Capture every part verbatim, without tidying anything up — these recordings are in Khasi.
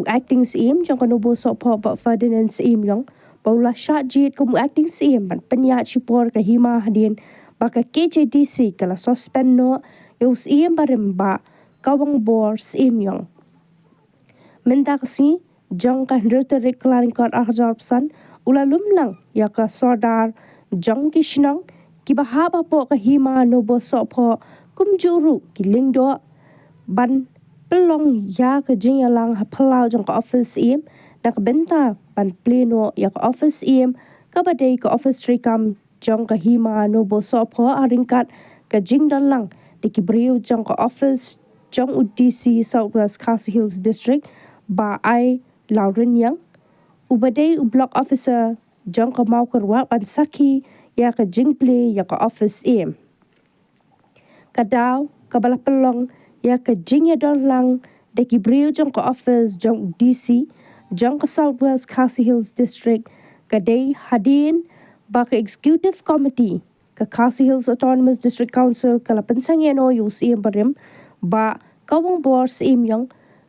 Acting Syiem jong ka Nobo Sohphoh, Bah Ferdinand Syiem Yong, ba u la shah jied kum u Acting Syiem ban pynïaid shipor ka hima hadien ba ka K J D C ka la suspend noh ïa u Syiem barim Bah Kawangbor Syiem Yong. Mynta ka sngi jong ka hynriew tarik Kyllalyngkot arhajar arphew san, u la lum lang ïa ka sordar jong ki shnong kiba hap hapoh ka hima Nobo Sohphoh, kumjuh ruh ki lyngdoh, ban pynlong ïa ka jingïalang ha phyllaw jong ka ophis Syiem na ka bynta ban plie noh ïa ka ophis Syiem kaba dei ka ophis treikam jong ka hima Nobo Sohphoh, ha ryngkat ka jingdon lang da ki briew jong ka ophis jong u D C South West Khasi Hills District, Bah I Lawriniang, uba dei u Block Officer jong ka Mawkyrwat ban sakhi ïa ka jingplie ïa ka ophis Syiem. Ka daw kaba la pynlong ïa ka jingïadon lang da ki briew jong ka ophis jong u D C jong ka South West Khasi Hills District ka dei hadien ba ka Executive Committee ka Khasi Hills Autonomous District Council ka la pynsangeh noh ïa u Syiem barim Bah Kawangbor Syiem Yong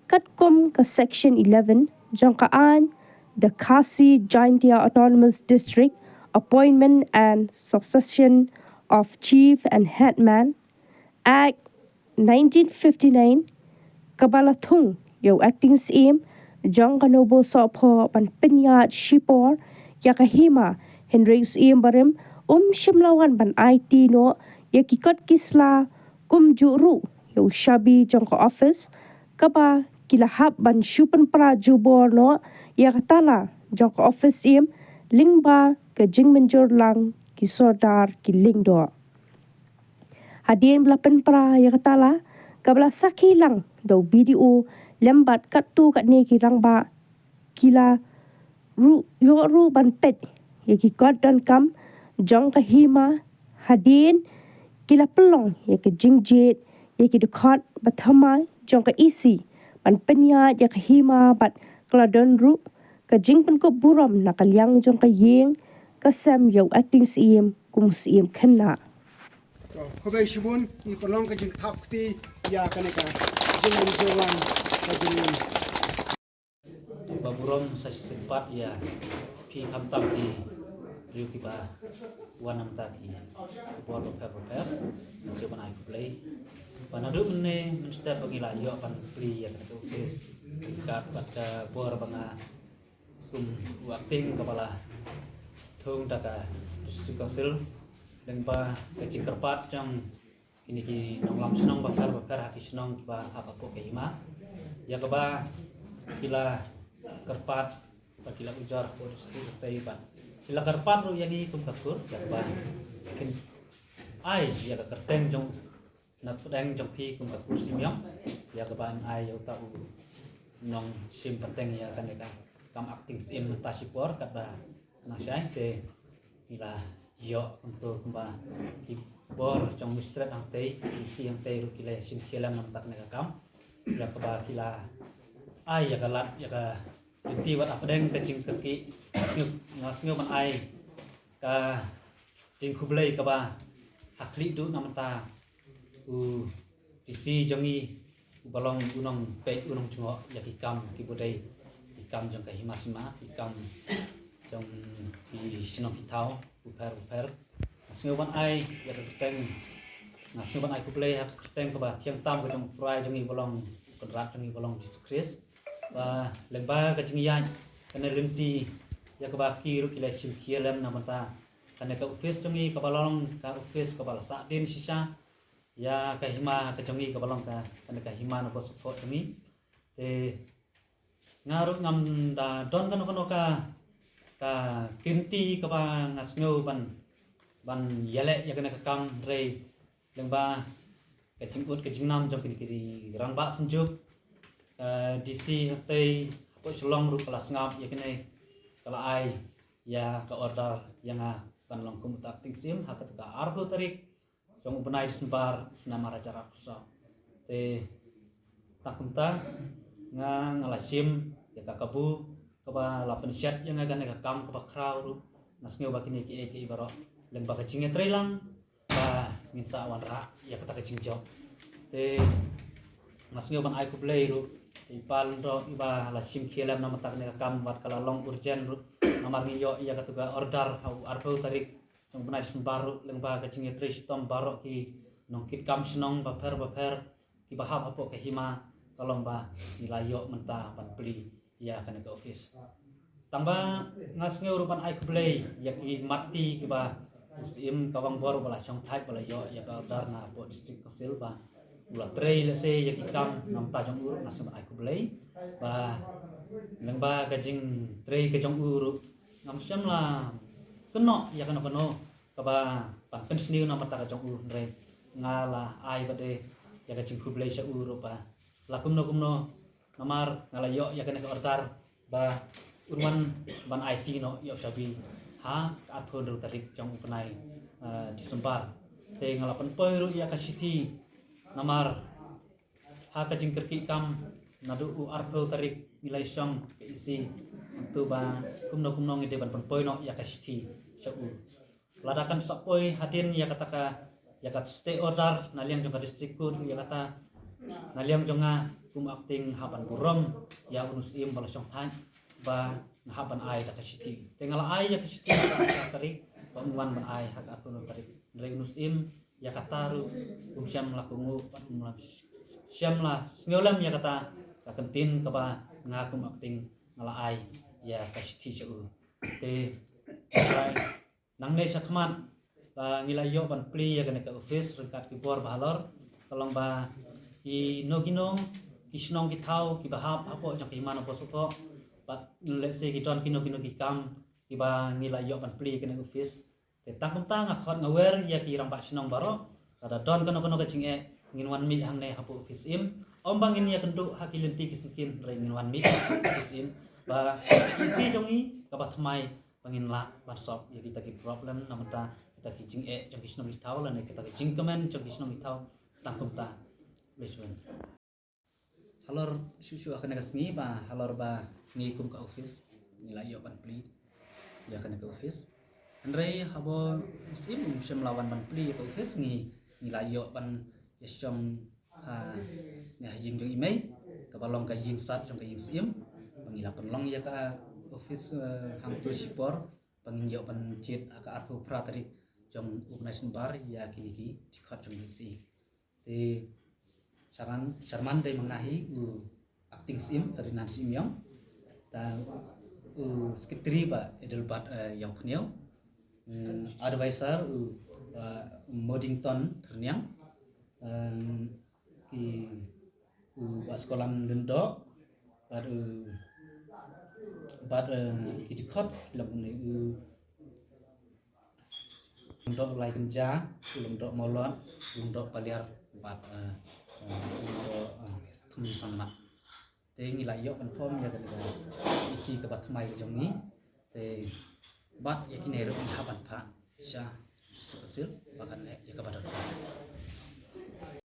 katkum ka Section eleven jong ka aiñ The Khasi Jaintia Autonomous District Appointment and Succession of Chief and Headman Act nineteen fifty-nine, kaba la thung ïa u Acting Syiem jong ka Nobo Sohphoh ban pynïaid shipor ïa ka hima, hynrei u Syiem barim um shym la wan ban aiti noh ïa ki kot ki sla kumjuh ruh ïa u shabi jong ka ophis, kaba ki la hap ban shu pynpra jubor noh ïa ka tala jong ka ophis Syiem lyngba ka jingmynjur lang ki sordar ki lyngdoh. Hadien ba la pynpra ïa ka tala kaba la sakhi lang da u B D O lem bad katto katne ki rangbah, ki la ruh, ïoh ruh ban peit ïa ki kot donkam jong ka hima, hadien ki la pynlong ïa ka jingjied ïa ki dkhot ba thymmai jong ka E C ban pynïaid ïa ka hima, bad ka la don ruh ka jingpynkup burom na ka liang jong ka ïing ka sem ïa u Acting Syiem kum u Syiem khynnah. To, khublei shibun, ngi pynlong ka jingthap kti ïa kane ka jingmynjur lang ka jingim. Ba burom sa shisien pat ïa phi khamtam ki briew kiba wan na ka bynta ki bor bapher bapher. Nga sngewbha ban ai khublei ba naduh mynne mynstep ba ngi la ïoh ban plie ïa kane ka office, ryngkat bad ka bor ba nga kum u acting kaba la thung da ka District Council, lyngba ka jingkyrpad jong kine ki nonglam shnong bapher bapher ha ki shnong kiba hap hapoh ka hima, ïa kaba ki la kyrpad bad ki la ujor hapoh district, bad ki la kyrpad ruh ïa ngi kum ka kur ïa kaba kin ai ïa ka kyrteng jong na pdeng jong phi kum ka kur Syiem Yong, ïa kaba yn ai ïa uta u nongshim pateng ïa kane ka kam acting Syiem mynta shipor, katba ka nang shai te ngi la ïoh kumto kumba ki bor jong Magistrate hangtei, D C hangtei ruh ki la shim khia lem na ka bynta kane ka kam, ïa kaba ki la ai ïa ka lad, ïa ka lynti wat hapdeng ka jingkyrkieh. Nga sngew, nga sngew ban ai ka jingkhublei kaba ha khlieh duh na ka bynta u D C jong ngi, uba long u nongpeit, u nongjngoh ïa ki kam kiba dei ki kam jong ka hima sima, ki kam jong ki shnong ki thaw bapher bapher. Nga sngew ban ai ïa ka kyrteng, nga sngew ban ai khublei ha ka kyrteng kaba thiang tam ka jong u Trai jong ngi uba long, u Kynrad jong ngi uba long Jisu Khrist. Ba lyngba ka jingïaid kane lynti, ïa kaba ki ruh ki la shim khia lem na ka bynta kane ka office jong ngi kaba long ka office kaba la sahdien shisha ïa ka hima ka jong ngi kaba long ka, kane ka hima Nobo Sohphoh jong ngi. Te nga ruh ngam da don kano kano ka, ka kynti kaba nga sngew ban, ban ïaleh ïa kane ka kam, hynrei lyngba ka jingud ka jingnam jong kine ki rangbah synjuk, ka D C hangtei hapoh Shillong ruh ka la sngap ïa kine, ka la ai ïa ka order ïa nga ban long kum uta acting Syiem ha kata ka arphew tarik jong u bnai December u snem ar hajar arphew saw. Te tang kumta nga, nga la shim ïa ka kabu kaba la pynshet ïa nga kane ka kam kaba khraw ruh. Nga sngew ba kine kiei kiei baroh lyngba ka jingïatreilang ba ngin sa wanrah ïa kata ka jingjop. Te nga sngew ban ai khublei ruh I Pal Lyngdoh iba la shim khia lem namar kane ka kam bad ka la long urgent ruh. Namar ngi ïoh ïa katu ka order ha u arphew tarik jong u bnai December ruh lyngba ka jingïatrei shitom baroh ki nongkitkam shnong bapher bapher kiba hap hapoh ka hima, ka long ba ngi la ïoh mynta ban plie ïa kane ka office. Tang ba nga sngew ruh ban ai khublei ïa ki mat ti kiba u Syiem Kawang Bor ba la shong thait ba la ïoh ïa ka order na hapoh District Council ba u la trei lehse ïa ki kam namar ta jong u ruh, nga sngew ban ai khublei ba lyngba ka jingtrei ka jong u ruh ngam shym la kynnoh ïa kano kano kaba ban pynsniew namar ta ka jong u, hynrei nga la ai bad ïa ka jingkhublei sha u ruh ba la kumno kumno namar nga la ïoh ïa kane ka order ba un wan ban aiti noh ïa u shabi ha ka arphew hynriew tarik jong u bnai, eh, December. Te nga la pynpoi ruh ïa ka shithi namar ha ka jingkyrkieh kam naduh u arphew tarik ngi la ïashong ka E C. Hangto ba kumno kumno ngi dei ban pynpoi noh ïa ka shithi sha u. Lada kan sa poi hadien ïa kata ka, ïa ka stay order na liang jong ka District Court, ïa kata na liang jong nga kum acting hap ban burom ïa u Syiem ba la shong thait ba nga hap ban ai da ka shithi. Te nga la ai ïa ka shithi ha ka tarik ba un wan ban ai ha ka arphew tarik. Hynrei u Syiem ïa kata ruh um shym la kohnguh bad um shym la sngewlem ïa kata ka kyntien kaba nga kum acting nga la ai ïa ka shithi sha u. Te nangne shakhmat ba ngi la ïoh ban plie ïa kane ka office ryngkat ki bor ba halor, ka long ba kino kino ki shnong ki thaw kiba hap hapoh jong ka hima Nongpoh Sohphoh bad lehse ki don kino kino ki kam kiba ngi la ïoh ban plie ïa kane ka office. Te tang kumta nga khot nga wer ïa ki rangbah shnong baroh, lada don kano kano ka jingeh ngin wan mih hangne hapoh office Syiem. Ym ba ngin ïakynduh ha ki lynti ki syngkien, hynrei ngin wan mih hapoh office Syiem ba E C jong ngi kaba thymmai ba ngin lah ban solve ïa kita ki problem namar ta kita ki jingeh jong ki shnong ki thaw lane kita ki jingkmen jong ki shnong ki thaw. Tang kumta. Halor shuh shuh ha kane ka sngi ba halor ba ngi kum ka office ngi la ïoh ban plie ïa kane ka office. Hynrei haba u Syiem um shym la wan ban plie ïa ka office, ngi ngi la ïoh ban ïashong ha, ha ïing jong i mei kaba long ka ïing sat jong ka ïing Syiem. Ba ngi la pynlong ïa ka office, eh, hangto shipor ba ngin ïoh ban jied ha ka arphew phra tarik jong u bnai December ïa kine ki dkhot jong ka E C. Te chairman, chairman dei ma nga hi u acting Syiem Ferdinand Syiemiong. Te u secretary Bah Adelbert, eh, Ïawphniaw. Hmm, advisor u Bah Modington Thyrniang. Em, ki u Bah Skolan Lyngdoh bad u bad, eh, ki dkhot long ne u Lyngdoh Laikynja, u Lyngdoh Mawlot, u Lyngdoh Paliar bad, eh, eh, u Lyngdoh, eh, Thum Sangma. Te ngi la ïoh ban form ïa kane ka E C kaba thymmai ka jong ngi. Te bad ïa kine ruh ngi hap ban phah sha District Council ba kan leh ïa kaba donkam.